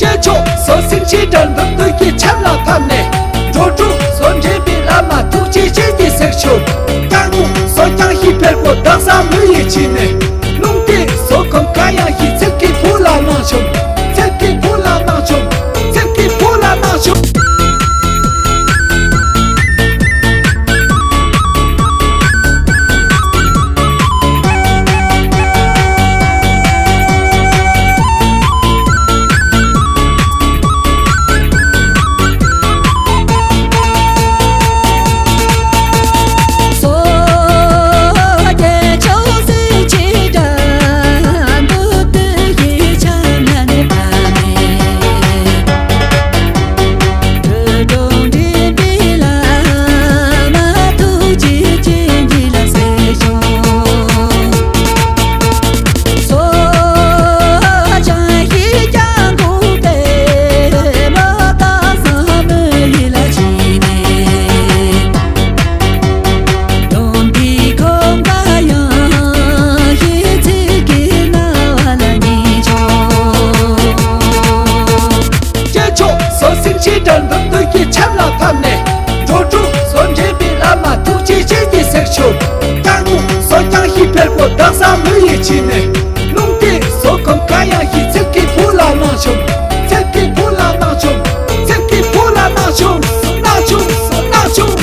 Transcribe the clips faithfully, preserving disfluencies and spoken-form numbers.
སྐྱེས་མཆོག་སོགས་སེང་ཆེན་དགྲ་འདུལ་བདུད་ཀྱི་ཆབ་ལ་ཕབ་ནས། འགྲོ་དྲུག་སོགས་འདྲེན་པའི་བླ་མ་ཐུགས་རྗེ་ཅན་གྱི་སྲས་མཆོག། སྐྱབས་མགོན་སོགས་ཀྱང་ཤིས་འཕེལ་པོ་བདག་བཟང་མོ་ཡི་ཆེད་ནས། རླུང་རྟའི་སོགས་ཁམས་གང་ཡང་ཞི་ཚིག་གི་བུ་ལ་གནང་ཆོག། ཚིག་གི་བུ་ལ་གནང་ཆོག། ཚིག་གི་བུ་ལ་གནང་ཆོག། སྐྱེས་མཆོག་སོགས་སེང་ཆེན་དགྲ་འདུལ་བདུད་ཀྱི་ཆབ་ལ་ཕབ་ནས། འགྲོ་དྲུག་སོགས་འདྲེན་པའི་བླ་མ་ཐུགས་རྗེ་ཅན་གྱི་སྲས་མཆོག། སྐྱབས་མགོན་སོགས་ཀྱང་ཤིས་འཕེལ་པོ་བདག་བཟང་མོ་ཡི་ཆེད་ནས། རླུང་རྟའི་སོགས་ཁམས་གང་ཡང་ཞི་ཚིག་གི་བུ་ལ་གནང་ཆོག། ཚིག་གི་བུ་ལ་གནང་ཆོག། ཚིག་གི་བུ་ལ་གནང་ཆོག། གནང་ཆོག། གནང་ཆོག།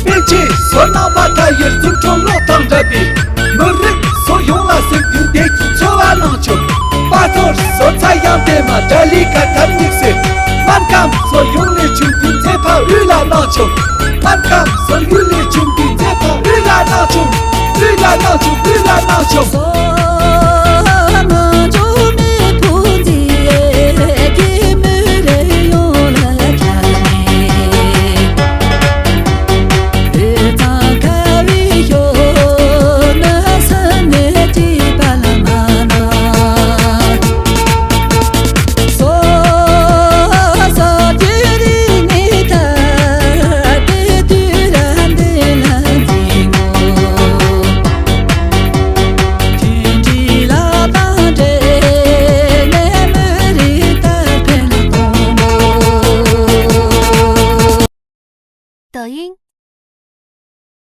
པཎ་ཆེན་བསོད་ནམས་པ་མཐའ་ཡས་རྫུ་འཕྲུལ་གློག་དང་འདྲ་བའི། མི་རིགས་སོགས་ཡོངས་ལ་སེམས་མཐུན་བདེ་སྐྱིད་འཚོ་བ་གནང་ཆོག། དཔའ་ཐོར་སོགས་ཚ་ཡང་བདེ་མ་དགྲ་ལས་ཁ་ཐབས་སྙིགས་སེལ། སྨན་ཁམས་སོགས་ཡུལ་ལས་བྱུང་བའི་མཛེས་པ་དབུས་ལ་གནང་ཆོག། སྨན་ཁམས་སོགས་ཡུལ་ལས་བྱུང་བའི་མཛེས་པ་དབུས་ལ་གནང་ཆོག། དབུས་ལ་གནང་ཆོག། དབུས་ལ་གནང་ཆོག།